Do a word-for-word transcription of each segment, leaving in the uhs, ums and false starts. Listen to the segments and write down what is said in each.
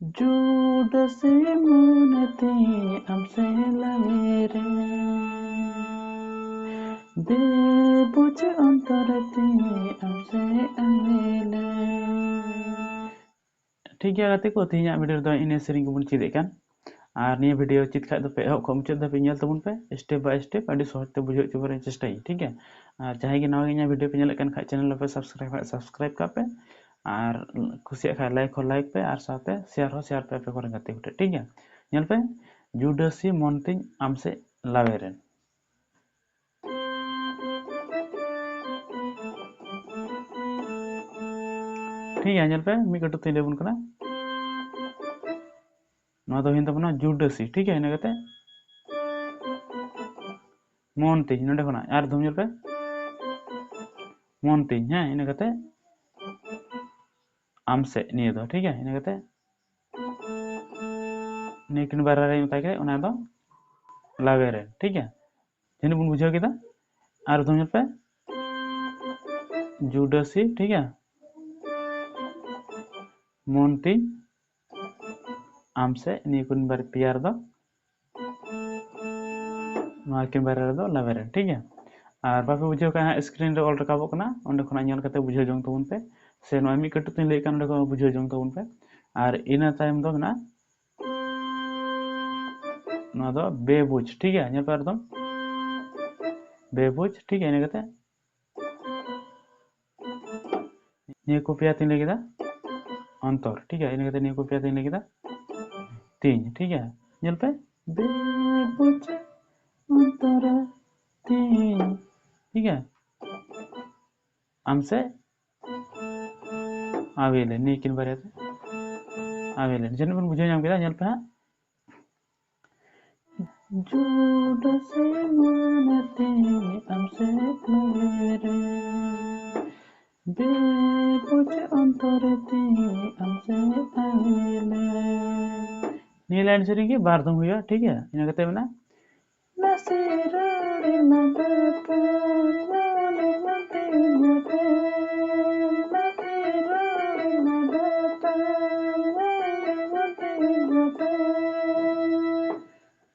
ᱡᱩᱰᱟᱹᱥᱤ ᱢᱚᱱᱮ ᱛᱤᱧ ᱟᱢ ᱥᱮ ᱞᱟᱣᱮᱨᱮ, ᱵᱮᱵᱩᱡ ᱚᱱᱛᱚᱨ ᱛᱤᱧ ᱟᱢ ᱥᱮ ᱟᱸᱜᱮᱞᱮ᱾ ᱴᱷᱤᱠ ᱜᱮᱭᱟ ᱜᱟᱛᱮ ᱠᱚ, ᱛᱮᱦᱮᱧᱟᱜ ᱵᱷᱤᱰᱤᱭᱳ ᱨᱮᱫᱚ ᱤᱱᱟᱹ ᱥᱮᱨᱮᱧ ᱜᱮᱵᱚᱱ ᱪᱮᱫ ᱮᱫ ᱠᱟᱱ᱾ ᱟᱨ ᱱᱤᱭᱟᱹ ᱵᱷᱤᱰᱤᱭᱳ ᱪᱮᱫ ᱠᱷᱟᱡ ᱫᱚᱯᱮ ᱮᱦᱚᱵ ᱠᱷᱚᱱ ᱢᱩᱪᱟᱹᱫ ᱫᱷᱟᱹᱵᱤᱡ ᱧᱮᱞ ᱛᱟᱵᱚᱱ ᱯᱮ, step by step ᱟᱹᱰᱤ ᱥᱚᱦᱚᱡ ᱛᱮ ᱵᱩᱡᱷᱟᱹᱣ ᱦᱚᱪᱚ ᱨᱮᱭᱟᱜ ᱪᱮᱥᱴᱟᱭᱟ, ᱴᱷᱤᱠ ᱜᱮᱭᱟ? ᱟᱨ ᱡᱟᱦᱟᱸᱭ ᱜᱮ ᱱᱟᱣᱟ ᱜᱮ ᱤᱧᱟᱹᱜ ᱵᱷᱤᱰᱤᱭᱳ ᱯᱮ ᱧᱮᱞᱮᱫ ᱠᱟᱱ ᱠᱷᱟᱡ, ᱪᱮᱱᱮᱞ ᱵᱟᱯᱮ ᱥᱟᱵᱥᱠᱨᱟᱭᱤᱵᱽ ᱠᱷᱟᱡ ᱥᱟᱵᱥᱠᱨᱟᱭᱤᱵᱽ ᱠᱟᱜ ᱯᱮ, ᱟᱨ ᱠᱩᱥᱤᱭᱟᱜ ᱠᱷᱟᱡ ᱞᱟᱭᱤᱠ ᱦᱚᱸ ᱞᱟᱭᱤᱠ ᱯᱮ, ᱟᱨ ᱥᱟᱶᱛᱮ ᱥᱮᱭᱟᱨ ᱦᱚᱸ ᱥᱮᱭᱟᱨ ᱯᱮ ᱟᱯᱮ ᱠᱚᱨᱮᱱ ᱜᱟᱛᱮ ᱠᱚᱴᱷᱮᱱ, ᱴᱷᱤᱠ ᱜᱮᱭᱟ? ᱧᱮᱞ ᱯᱮ, ᱡᱩᱰᱟᱹᱥᱤ ᱢᱚᱱ ᱛᱤᱧ ᱟᱢ ᱥᱮᱫ ᱞᱟᱣᱮᱨᱮᱱ᱾ ᱴᱷᱤᱠ ᱜᱮᱭᱟ, ᱧᱮᱞ ᱯᱮ, ᱢᱤᱫ ᱠᱟᱹᱴᱩᱵ ᱛᱤᱧ ᱞᱟᱹᱭ ᱟᱵᱚᱱ ᱠᱟᱱᱟ᱾ ᱱᱚᱣᱟ ᱫᱚ ᱦᱩᱭᱮᱱ ᱛᱟᱵᱚᱱᱟ ᱡᱩᱰᱟᱹᱥᱤ, ᱴᱷᱤᱠ ᱜᱮᱭᱟ᱾ ᱤᱱᱟᱹ ᱠᱟᱛᱮ ᱢᱚᱱ ᱛᱤᱧ, ᱱᱚᱰᱮ ᱠᱷᱚᱱᱟᱜ ᱟᱨ ᱫᱷᱚᱢ ᱧᱮᱞ ᱯᱮ, ᱢᱚᱱ ᱛᱤᱧ, ᱦᱮᱸ, ᱤᱱᱟᱹ ᱠᱟᱛᱮ ᱟᱢ ᱥᱮᱫ ᱱᱤᱭᱟᱹ ᱫᱚ, ᱴᱷᱤᱠ ᱜᱮᱭᱟ᱾ ᱤᱱᱟᱹ ᱠᱟᱛᱮ ᱱᱤᱭᱟᱹ ᱠᱤᱱ ᱵᱟᱨᱭᱟ ᱨᱮ ᱢᱮᱛᱟᱭ ᱠᱟᱱᱟ, ᱚᱱᱟ ᱫᱚ ᱞᱟᱣᱮᱨᱮᱱ, ᱴᱷᱤᱠ ᱜᱮᱭᱟ᱾ ᱡᱟᱹᱱᱤᱡ ᱵᱚᱱ ᱵᱩᱡᱷᱟᱹᱣ ᱠᱮᱫᱟ᱾ ᱟᱨ ᱫᱷᱚᱢ ᱧᱮᱞ ᱯᱮ, ᱡᱩᱰᱟᱹᱥᱤ, ᱴᱷᱤᱠ ᱜᱮᱭᱟ, ᱢᱚᱱ ᱛᱤᱧ ᱟᱢ ᱥᱮᱫ, ᱱᱤᱭᱟᱹ ᱠᱤᱱ ᱵᱟᱨ ᱯᱮᱭᱟ ᱨᱮᱫᱚ, ᱱᱚᱣᱟ ᱠᱤᱱ ᱵᱟᱨᱭᱟ ᱨᱮᱫᱚ ᱞᱟᱣᱮᱨᱮᱱ, ᱴᱷᱤᱠ ᱜᱮᱭᱟ᱾ ᱟᱨ ᱵᱟᱯᱮ ᱵᱩᱡᱷᱟᱹᱣ ᱠᱷᱟᱡ ᱦᱟᱸᱜ screen ᱨᱮ ᱚᱞ ᱨᱟᱠᱟᱵᱚᱜ ᱠᱟᱱᱟ, ᱚᱸᱰᱮ ᱠᱷᱚᱱᱟᱜ ᱧᱮᱞ ᱠᱟᱛᱮ ᱵᱩᱡᱷᱟᱹᱣ ᱡᱚᱝ ᱛᱟᱵᱚᱱ ᱯᱮ, ᱥᱮ ᱱᱚᱣᱟ ᱢᱤᱫ ᱠᱟᱹᱴᱩᱵ ᱛᱤᱧ ᱞᱟᱹᱭᱮᱫ ᱠᱟᱱ, ᱚᱸᱰᱮ ᱠᱷᱚᱱ ᱵᱩᱡᱷᱟᱹᱣ ᱡᱚᱝ ᱛᱟᱵᱚᱱ ᱯᱮ᱾ ᱟᱨ ᱤᱱᱟᱹ ᱛᱟᱭᱚᱢ ᱫᱚ ᱢᱮᱱᱟᱜᱼᱟ ᱱᱚᱣᱟ ᱫᱚ ᱵᱮᱵᱩᱡᱽ, ᱴᱷᱤᱠ ᱜᱮᱭᱟ, ᱧᱮᱞ ᱯᱮ ᱮᱠᱫᱚᱢ ᱵᱮᱵᱩᱡᱽ, ᱴᱷᱤᱠ ᱜᱮᱭᱟ᱾ ᱤᱱᱟᱹ ᱠᱟᱛᱮ ᱱᱤᱭᱟᱹ ᱠᱚ ᱯᱮᱭᱟ ᱛᱤᱧ ᱞᱟᱹᱭ ᱠᱮᱫᱟ ᱚᱱᱛᱚᱨ, ᱴᱷᱤᱠ ᱜᱮᱭᱟ᱾ ᱤᱱᱟᱹ ᱠᱟᱛᱮ ᱱᱤᱭᱟᱹ ᱠᱚ ᱯᱮᱭᱟ ᱛᱤᱧ ᱞᱟᱹᱭ ᱠᱮᱫᱟ ᱛᱤᱧ, ᱴᱷᱤᱠ ᱜᱮᱭᱟ᱾ ᱧᱮᱞ ᱯᱮ, ᱵᱮᱵᱩᱡᱽ ᱚᱱᱛᱚᱨ ᱛᱤᱧ, ᱴᱷᱤᱠ ᱜᱮᱭᱟ᱾ ᱟᱢ ᱥᱮᱫ ᱟᱣᱮᱞᱮ, ᱱᱤᱭᱟᱹ ᱠᱤᱱ ᱵᱟᱨᱭᱟ ᱛᱮ ᱟᱣᱮᱞᱮ᱾ ᱡᱟᱹᱱᱤᱡ ᱵᱚᱱ ᱵᱩᱡᱷᱟᱹᱣ ᱧᱟᱢ ᱠᱮᱫᱟ, ᱧᱮᱞ ᱯᱮ ᱦᱟᱸᱜ᱾ ᱡᱩᱰᱟᱹᱥᱤ ᱢᱚᱱᱮ ᱛᱤᱧ ᱟᱢ ᱥᱮᱫ ᱞᱟᱣᱮᱨᱮ, ᱵᱮᱵᱩᱡᱽ ᱚᱱᱛᱚᱨ ᱛᱤᱧ ᱟᱢ ᱥᱮᱫ ᱟᱣᱮᱞᱮ᱾ ᱱᱤᱭᱟᱹ ᱞᱟᱭᱤᱱ ᱥᱮᱨᱮᱧ ᱜᱮ ᱵᱟᱨ ᱫᱷᱚᱢ ᱦᱩᱭᱩᱜᱼᱟ, ᱴᱷᱤᱠ ᱜᱮᱭᱟ᱾ ᱤᱱᱟᱹ ᱠᱟᱛᱮ ᱢᱮᱱᱟᱜᱼᱟ, ᱱᱟᱥᱮ ᱨᱚᱲ ᱞᱟᱸᱫᱟ ᱛᱟᱢ, ᱢᱚᱱᱮ ᱢᱚᱱᱮ ᱧᱟᱯᱟᱢ, ᱱᱟᱥᱮ ᱨᱚᱲ ᱞᱟᱸᱫᱟ ᱛᱟᱢ, ᱢᱚᱱᱮ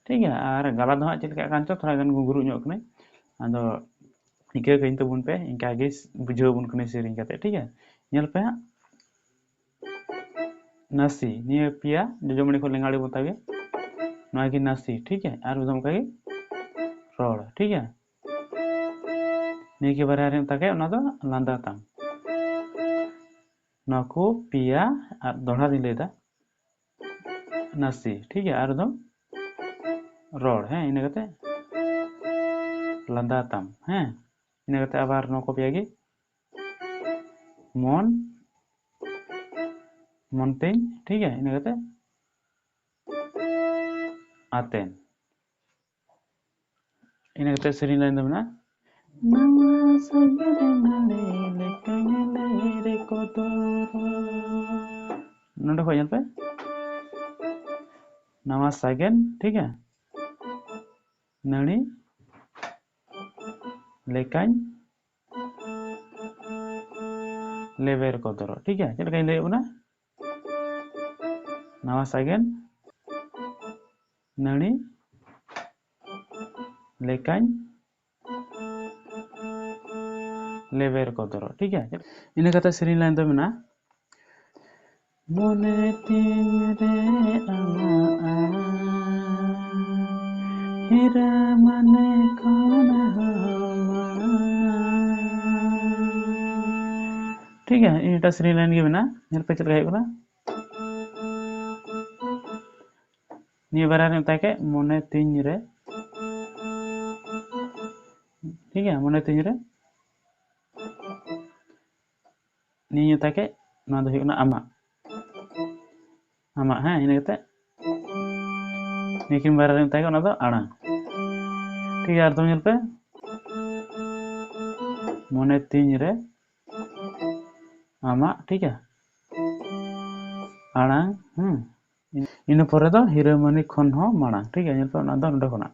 ᱴᱷᱤᱠ ᱜᱮᱭᱟ᱾ ᱟᱨ ᱜᱟᱞᱟ ᱫᱚ ᱦᱟᱸᱜ ᱪᱮᱫ ᱞᱮᱠᱟ ᱠᱟᱱ ᱪᱚ, ᱛᱷᱚᱲᱟ ᱜᱟᱱ ᱜᱩᱜᱩᱨᱩ ᱧᱚᱜ ᱠᱟᱹᱱᱟᱹᱧ, ᱟᱫᱚ ᱤᱠᱟᱹ ᱠᱟᱹᱧ ᱛᱟᱵᱚᱱ ᱯᱮ, ᱤᱱᱠᱟ ᱜᱮ ᱵᱩᱡᱷᱟᱹᱣ ᱟᱵᱚᱱ ᱠᱟᱹᱱᱟᱹᱧ ᱥᱮᱨᱮᱧ ᱠᱟᱛᱮ, ᱴᱷᱤᱠ ᱜᱮᱭᱟ᱾ ᱧᱮᱞ ᱯᱮ ᱦᱟᱸᱜ, ᱱᱟᱥᱤ, ᱱᱤᱭᱟᱹ ᱯᱮᱭᱟ ᱡᱚᱡᱚᱢᱟᱹᱲᱤ ᱠᱷᱚᱱ ᱞᱮᱸᱜᱟ ᱟᱹᱲᱤ ᱵᱚᱱ ᱛᱟᱵᱮ, ᱱᱚᱣᱟ ᱜᱮ ᱱᱟᱥᱤ, ᱴᱷᱤᱠ ᱜᱮᱭᱟ᱾ ᱟᱨ ᱢᱤᱫ ᱫᱚᱢ ᱚᱱᱠᱟ ᱜᱮ ᱨᱚᱲ, ᱴᱷᱤᱠ ᱜᱮᱭᱟ᱾ ᱱᱤᱭᱟᱹ ᱠᱤ ᱵᱟᱨᱭᱟ ᱨᱮ ᱢᱮᱛᱟ ᱜᱮ, ᱚᱱᱟ ᱫᱚ ᱞᱟᱸᱫᱟ ᱛᱟᱢ᱾ ᱱᱚᱣᱟ ᱠᱚ ᱯᱮᱭᱟ, ᱟᱨ ᱫᱚᱦᱲᱟ ᱨᱤᱧ ᱞᱟᱹᱭᱫᱟ, ᱱᱟᱥᱤ, ᱴᱷᱤᱠ ᱜᱮᱭᱟ, ᱟᱨ ᱫᱚ ᱨᱚᱲ, ᱦᱮᱸ, ᱤᱱᱟᱹ ᱠᱟᱛᱮ ᱞᱟᱸᱫᱟ ᱛᱟᱢ, ᱦᱮᱸ, ᱤᱱᱟᱹ ᱠᱟᱛᱮ ᱟᱵᱟᱨ ᱱᱚᱣᱟ ᱠᱚ ᱯᱮᱭᱟ ᱜᱮ, ᱢᱚᱱ, ᱢᱚᱱ ᱛᱤᱧ, ᱴᱷᱤᱠ ᱜᱮᱭᱟ, ᱤᱱᱟᱹ ᱠᱟᱛᱮ ᱟᱛᱮᱱ᱾ ᱤᱱᱟᱹ ᱠᱟᱛᱮ ᱥᱮᱨᱮᱧ ᱞᱟᱭᱤᱱ ᱫᱚ ᱢᱮᱱᱟᱜᱼᱟ, ᱱᱟᱣᱟ ᱥᱟᱜᱮᱱ ᱱᱟᱹᱲᱤ ᱞᱮᱠᱟ ᱧᱮᱞᱮ ᱨᱮ ᱠᱚᱫᱚᱨ᱾ ᱱᱚᱰᱮ ᱠᱷᱚᱡ ᱧᱮᱞ ᱯᱮ, ᱱᱟᱣᱟ ᱥᱟᱜᱮᱱ, ᱴᱷᱤᱠ ᱜᱮᱭᱟ, ᱱᱟᱹᱲᱤ ᱞᱮᱠᱟᱧ ᱞᱮᱵᱮᱨ ᱠᱚᱫᱚᱨᱚᱜ, ᱴᱷᱤᱠ ᱜᱮᱭᱟ᱾ ᱪᱮᱫ ᱞᱮᱠᱟᱧ ᱞᱟᱹᱭᱮᱫ ᱵᱚᱱᱟ, ᱱᱟᱣᱟ ᱥᱟᱜᱮᱱ ᱱᱟᱹᱲᱤ ᱞᱮᱠᱟᱧ ᱞᱮᱵᱮᱨ ᱠᱚᱫᱚᱨᱚᱜ, ᱴᱷᱤᱠ ᱜᱮᱭᱟ᱾ ᱤᱱᱟᱹ ᱠᱟᱛᱮ ᱥᱮᱨᱮᱧ ᱞᱟᱭᱤᱱ ᱫᱚ ᱢᱮᱱᱟᱜᱼᱟ, ᱢᱚᱱᱮ ᱛᱤᱧ ᱨᱮ ᱟᱢᱟᱜ ᱟᱲᱟᱝ, ᱦᱤᱨᱟᱹ ᱢᱟᱹᱱᱤ ᱠᱷᱚᱱ ᱦᱚᱸ ᱢᱟᱲᱟᱝ᱾ ᱴᱷᱤᱠ ᱜᱮᱭᱟ, ᱤᱱᱟᱹᱴᱟᱜ ᱥᱮᱨᱮᱧ ᱞᱟᱭᱤᱱ ᱜᱮ ᱢᱮᱱᱟᱜᱼᱟ᱾ ᱧᱮᱞ ᱯᱮ ᱪᱮᱫ ᱞᱮᱠᱟ ᱦᱩᱭᱩᱜ ᱠᱟᱱᱟ᱾ ᱱᱤᱭᱟᱹ ᱵᱟᱨᱭᱟ ᱨᱮ ᱢᱮᱛᱟᱭ ᱠᱷᱟᱡ ᱢᱚᱱᱮ ᱛᱤᱧ ᱨᱮ, ᱴᱷᱤᱠ ᱜᱮᱭᱟ, ᱢᱚᱱᱮ ᱛᱤᱧ ᱨᱮ ᱱᱤᱭᱟᱹ ᱢᱮᱛᱟᱭ ᱠᱷᱟᱡ, ᱱᱚᱣᱟ ᱫᱚ ᱦᱩᱭᱩᱜ ᱠᱟᱱᱟ ᱟᱢᱟᱜ, ᱟᱢᱟᱜ, ᱦᱮᱸ, ᱤᱱᱟᱹ ᱠᱟᱛᱮ ᱱᱤᱭᱟᱹ ᱠᱤᱱ ᱵᱟᱨᱭᱟ ᱨᱮ ᱢᱮᱛᱟᱭ ᱠᱷᱟᱡ ᱚᱱᱟ ᱫᱚ ᱟᱲᱟᱝ, ᱴᱷᱤᱠ ᱜᱮᱭᱟ᱾ ᱟᱨ ᱫᱚ ᱧᱮᱞ ᱯᱮ, ᱢᱚᱱᱮ ᱛᱤᱧ ᱨᱮ ᱟᱢᱟᱜ, ᱴᱷᱤᱠ ᱜᱮᱭᱟ, ᱟᱲᱟᱝ, ᱦᱮᱸ, ᱤᱱᱟᱹ ᱯᱚᱨᱮ ᱫᱚ ᱦᱤᱨᱟᱹᱢᱟᱹᱱᱤ ᱠᱷᱚᱱ ᱦᱚᱸ ᱢᱟᱲᱟᱝ, ᱴᱷᱤᱠ ᱜᱮᱭᱟ, ᱧᱮᱞ ᱯᱮ ᱚᱱᱟ ᱫᱚ ᱱᱚᱰᱮ ᱠᱷᱚᱱᱟᱜ,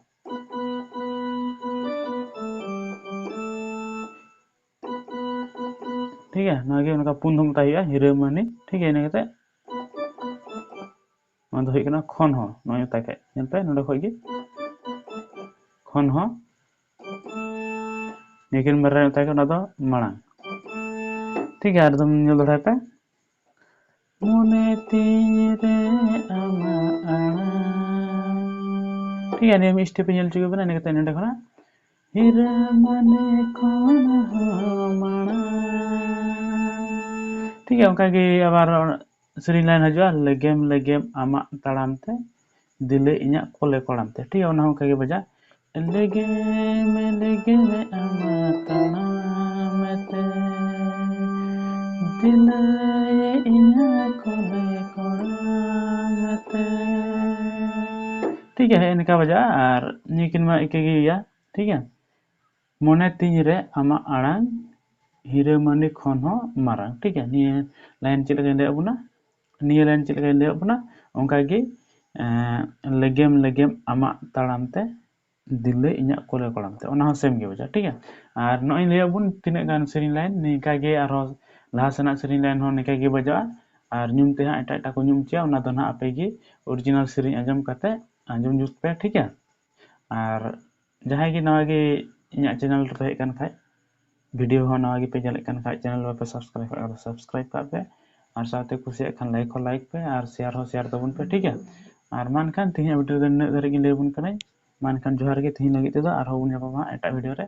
ᱴᱷᱤᱠ ᱜᱮᱭᱟ᱾ ᱱᱚᱣᱟ ᱜᱮ ᱚᱱᱠᱟ ᱯᱩᱱ ᱫᱷᱚᱢ ᱢᱮᱛᱟᱭ ᱦᱩᱭᱩᱜᱼᱟ, ᱦᱤᱨᱟᱹᱢᱟᱹᱱᱤ, ᱴᱷᱤᱠ ᱜᱮᱭᱟ᱾ ᱤᱱᱟᱹ ᱠᱟᱛᱮ ᱱᱚᱣᱟ ᱫᱚ ᱦᱩᱭᱩᱜ ᱠᱟᱱᱟ ᱠᱷᱚᱱ ᱦᱚᱸ, ᱱᱚᱜᱼᱚᱭ ᱢᱮᱛᱟᱭ ᱠᱷᱟᱡ, ᱧᱮᱞ ᱯᱮ ᱱᱚᱰᱮ ᱠᱷᱚᱡ ᱜᱮ ᱠᱷᱚᱱ ᱦᱚᱸ ᱱᱤᱭᱟᱹᱠᱤᱱ ᱵᱟᱨᱭᱟ ᱢᱮᱛᱟᱭ ᱠᱟᱱᱟ, ᱚᱱᱟ ᱫᱚ ᱢᱟᱲᱟᱝ᱾ ᱴᱷᱤᱠ ᱜᱮᱭᱟ, ᱟᱨ ᱫᱚᱢ ᱧᱮᱞ ᱫᱟᱲᱮᱭᱟᱜ ᱯᱮ, ᱢᱚᱱᱮ ᱛᱤᱧ ᱨᱮ ᱟᱢᱟᱜ ᱟᱲᱟᱝ᱾ ᱴᱷᱤᱠ ᱜᱮᱭᱟ, ᱱᱤᱭᱟᱹ ᱢᱤᱫ step ᱤᱧ ᱧᱮᱞ ᱦᱚᱪᱚ ᱠᱮᱵᱚᱱᱟ, ᱤᱱᱟᱹ ᱠᱟᱛᱮ ᱱᱚᱸᱰᱮ ᱠᱷᱚᱱᱟᱜ ᱦᱤᱨᱟᱹ ᱢᱟᱱᱮ ᱠᱷᱚᱱ ᱦᱚᱸ ᱢᱟᱲᱟᱝ᱾ ᱴᱷᱤᱠ ᱜᱮᱭᱟ, ᱚᱱᱠᱟᱜᱮ ᱟᱵᱟᱨ ᱥᱮᱨᱮᱧ line ᱦᱤᱡᱩᱜᱼᱟ, ᱞᱮᱜᱮᱢ ᱞᱮᱜᱮᱢ ᱟᱢᱟᱜ ᱛᱟᱲᱟᱢ ᱛᱮ, ᱫᱤᱞᱮ ᱤᱧᱟᱹᱜ ᱠᱚᱞᱮ ᱠᱚᱲᱟᱢ ᱛᱮ᱾ ᱴᱷᱤᱠ ᱜᱮᱭᱟ, ᱚᱱᱟ ᱦᱚᱸ ᱚᱱᱠᱟᱜᱮ ᱵᱟᱡᱟᱜᱼᱟ, ᱞᱮᱜᱮᱢ ᱞᱮᱜᱮᱢ ᱟᱢᱟᱜ ᱛᱟᱲᱟᱢ ᱛᱮ, ᱫᱤᱞᱮ ᱤᱧᱟᱹᱜ ᱠᱚᱞᱮ ᱠᱚᱲᱟᱢ ᱛᱮ᱾ ᱴᱷᱤᱠ ᱜᱮᱭᱟ, ᱦᱮᱸ, ᱱᱤᱝᱠᱟ ᱵᱟᱡᱟᱜᱼᱟ᱾ ᱟᱨ ᱱᱤᱭᱟᱹ ᱠᱤᱱ ᱢᱟ ᱤᱠᱟᱹ ᱜᱮ ᱤᱭᱟᱹ, ᱴᱷᱤᱠ ᱜᱮᱭᱟ᱾ ᱢᱚᱱᱮ ᱛᱤᱧ ᱨᱮ ᱟᱢᱟᱜ ᱟᱲᱟᱝ, ᱦᱤᱨᱟᱹ ᱢᱟᱹᱱᱤ ᱠᱷᱚᱱ ᱦᱚᱸ ᱢᱟᱨᱟᱝ᱾ ᱴᱷᱤᱠ ᱜᱮᱭᱟ, ᱱᱤᱭᱟᱹ line ᱪᱮᱫ ᱞᱮᱠᱟᱧ ᱞᱟᱹᱭᱟᱫ ᱵᱚᱱᱟ, ᱱᱤᱭᱟᱹ line ᱪᱮᱫ ᱞᱮᱠᱟᱧ ᱞᱟᱹᱭᱟᱫ ᱵᱚᱱᱟ, ᱚᱱᱠᱟᱜᱮ, ᱮᱸ, ᱞᱮᱜᱮᱢ ᱞᱮᱜᱮᱢ ᱟᱢᱟᱜ ᱛᱟᱲᱟᱢ ᱛᱮ, ᱫᱤᱞᱮ ᱤᱧᱟᱹᱜ ᱠᱚᱞᱮ ᱠᱚᱲᱟᱢ ᱛᱮ, ᱚᱱᱟ ᱦᱚᱸ same ᱜᱮ ᱵᱩᱡᱷᱟᱹᱜᱼᱟ᱾ ᱴᱷᱤᱠ ᱜᱮᱭᱟ, ᱟᱨ ᱱᱚᱜᱼᱚᱭ ᱞᱟᱹᱭᱟᱫ ᱵᱚᱱ ᱛᱤᱱᱟᱹᱜ ᱜᱟᱱ ᱥᱮᱨᱮᱧ line, ᱱᱤᱝᱠᱟ ᱜᱮ ᱟᱨᱦᱚᱸ ᱞᱟᱦᱟ ᱥᱮᱱᱟᱜ ᱥᱮᱨᱮᱧ line ᱦᱚᱸ ᱱᱤᱝᱠᱟ ᱜᱮ ᱵᱟᱡᱟᱜᱼᱟ᱾ ᱟᱨ ᱧᱩᱢ ᱛᱮ ᱦᱟᱸᱜ ᱮᱴᱟᱜ ᱮᱴᱟᱜ ᱠᱚ ᱧᱩᱢ ᱦᱚᱪᱚᱭᱟ, ᱚᱱᱟ ᱫᱚ ᱱᱟᱦᱟᱜ ᱟᱯᱮ ᱜᱮ original ᱥᱮᱨᱮᱧ ᱟᱸᱡᱚᱢ ᱠᱟᱛᱮ ᱟᱸᱡᱚᱢ ᱡᱩᱛ ᱯᱮ, ᱴᱷᱤᱠ ᱜᱮᱭᱟ᱾ ᱟᱨ ᱡᱟᱦᱟᱸᱭ ᱜᱮ ᱱᱟᱣᱟ ᱜᱮ ᱤᱧᱟᱹᱜ channel ᱨᱮᱯᱮ ᱦᱮᱡ ᱟᱠᱟᱱ ᱠᱷᱟᱡ, video ᱦᱚᱸ ᱱᱟᱣᱟ ᱜᱮᱯᱮ ᱧᱮᱞᱮᱫ ᱠᱟᱱ ᱠᱷᱟᱡ, channel ᱵᱟᱯᱮ subscribe ᱠᱟᱜ ᱠᱷᱟᱡ subscribe ᱠᱟᱜ ᱯᱮ, ᱟᱨ ᱥᱟᱶᱛᱮ ᱠᱩᱥᱤᱭᱟᱜ ᱠᱷᱟᱱ like ᱦᱚᱸ like ᱯᱮ, ᱟᱨ share ᱦᱚᱸ share ᱛᱟᱵᱚᱱ ᱯᱮ, ᱴᱷᱤᱠ ᱜᱮᱭᱟ᱾ ᱟᱨ ᱢᱟ ᱮᱱᱠᱷᱟᱱ ᱛᱮᱦᱮᱧᱟᱜ video ᱫᱚ ᱱᱤᱱᱟᱹᱜ ᱫᱷᱟᱹᱨᱤᱡ ᱜᱮ ᱞᱟᱹᱭ ᱟᱵᱚᱱ ᱠᱟᱹᱱᱟᱹᱧ᱾ ᱢᱟ ᱮᱱᱠᱷᱟᱱ ᱡᱚᱦᱟᱨ ᱜᱮ, ᱛᱮᱦᱮᱧ ᱞᱟᱹᱜᱤᱫ ᱛᱮᱫᱚ ᱟᱨᱦᱚᱸ ᱵᱚᱱ ᱧᱟᱯᱟᱢᱟ ᱮᱴᱟᱜ video ᱨᱮ᱾